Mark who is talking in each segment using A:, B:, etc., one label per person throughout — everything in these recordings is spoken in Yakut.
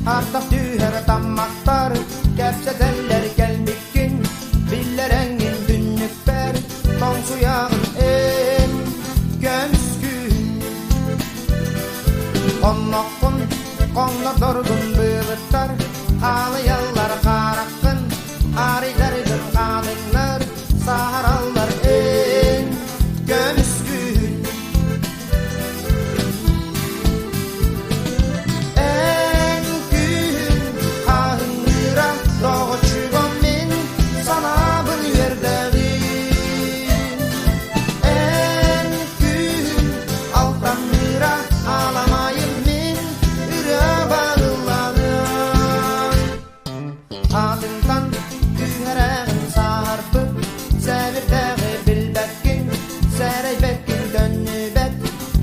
A: Ардах түһэр таммахтар кэпсэтэллэр кэлбиккин Биллэрэҥҥин түннүкпэр тоҥсуйаҕын эн көмүскүүн Хонноххун хоҥнордоргун быылыттар Хаалыйаллар хаараххын Арыйдаргын хаалыҥнар Саһараллар эн көмүскүүн Эн күүһүн хаһыҥныыра доҕоччугум мин санаабын үөрдэҕин. Эн күүһүн алтанныыра аламайым мин ырыа барылланыам. Аатыҥтан түһэрэҕин саһарбыт, сэбирдэҕи билбэккин, сэрэйбэккин төннүбэт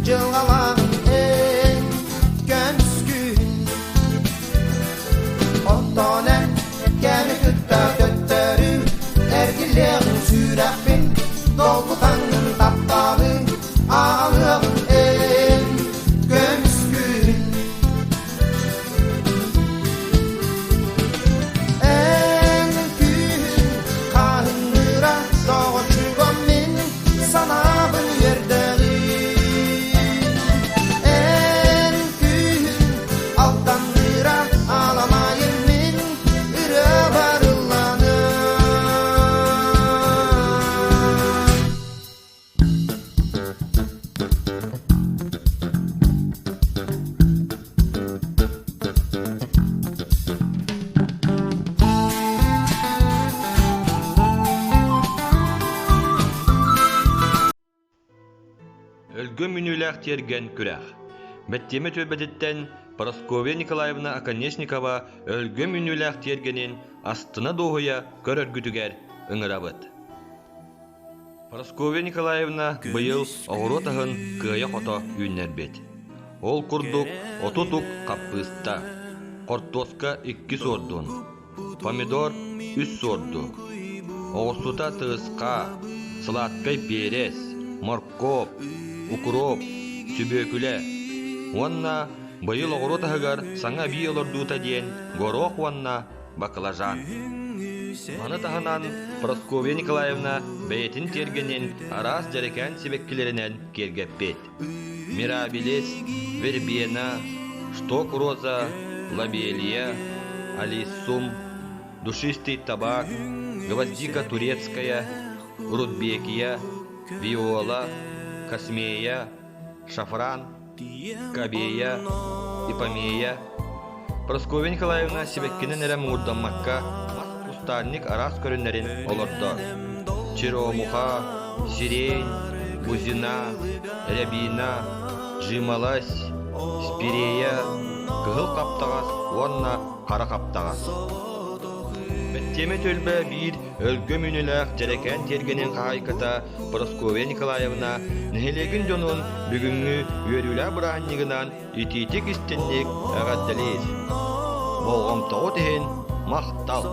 A: дьылҕалааҕын эн көмүскүүн. Оттон эн кэми кытта төттөрү эргиллиэҕин сүрэхпин, долгутаҥҥын таптаалы аҕалыаҕын эн көмүскүүн. Эн күүһүн хаһыҥныыра доҕоччугум мин санаабын үөрдэҕин. Эн күүһүн алтанныыра аламайым мин ырыа барылланыам.
B: Өлгөм үүнүүлээх тиэргэн күрэх. Бэттиэмэ түөлбэтиттэн Парасковья Николаевна Оконешникова өлгөм үүнүүлээх тиэргэнин астына-дуоһуйа көрөргүтүгэр ыҥырабыт. Парасковья Николаевна быйыл оҕуруот аһын кыайа-хото үүннэрбит. Ол курдук 30 ук хаппыыста, хортуоска икки суордун, помидор үс суорду, оҕурсута тыысха, сладкай перец, моркуоп, укроп, сүбүөкүлэ уонна быйыл оҕуруот аһыгар саҥа эбии олордуута диэн горох уонна баклажан. Маны таһынан Прасковья Николаевна бэйэтин тиэргэнин араас дьэрэкээн сибэккилэринэн киэргэппит. Мирабилис, вербена, шток роза, лобелия, алиссум, душистый табак, гвоздика турецкая, рудбекия, виола, космея, шафран, Кабея, Ипомея, Прасковья Николаевна сибэккинэн эрэ муҥурдаммакка мас кустаанньык араас көрүҥнэрин олордо. Черемуха, сирень, бузина, рябина, жимолость, спирея, кыһыл хаптаҕас уонна хара хаптаҕас. Бэттиэмэ түөлбэ биир өлгөм үүнүүлээх дьэрэкээн тиэргэнин хаһаайката Прасковья Николаевна нэһилиэгин дьонун бүгүҥҥү үөрүүлээх бырааһынньыгынан итиитик-истинник эҕэрдэлиир. Болҕомтоҕут иһин махтал!